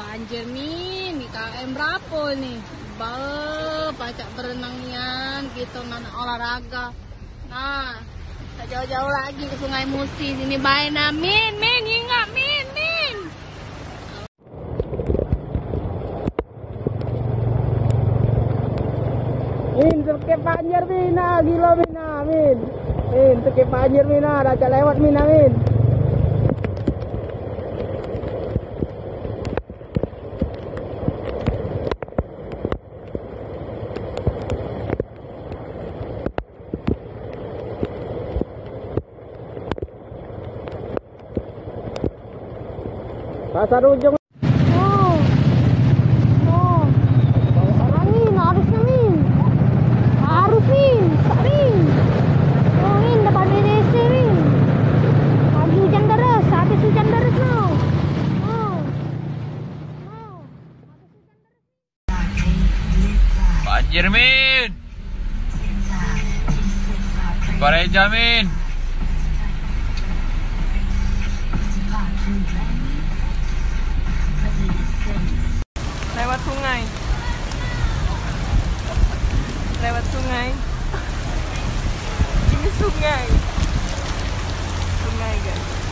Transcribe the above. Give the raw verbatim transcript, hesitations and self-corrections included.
Banjir, Min, di K M berapo ni? Ba, pacak berenang nian, kito nak olahraga. Nah, tak jauh-jauh lagi ke Sungai Musi. Sini bae nah, Min, Min, ingat, Min, Min. Min, sekep banjir, Min, ah, gilo, Min, ah, Min. Min, sekep banjir, Min, ah, dah cak lewat, Min, ah, Min. Pasar Ujung. Oh. Oh. Sarang, Min, harusnya, Min. Harus, Min. Sak, Min. Oh, Min, depan B D C, Min. Pagi hujan deres, habis hujan deres, no. Oh. Oh. Banjir, Min. Pareja, Min. Lewat sungai. Lewat sungai. Ini sungai. Sungai, guys.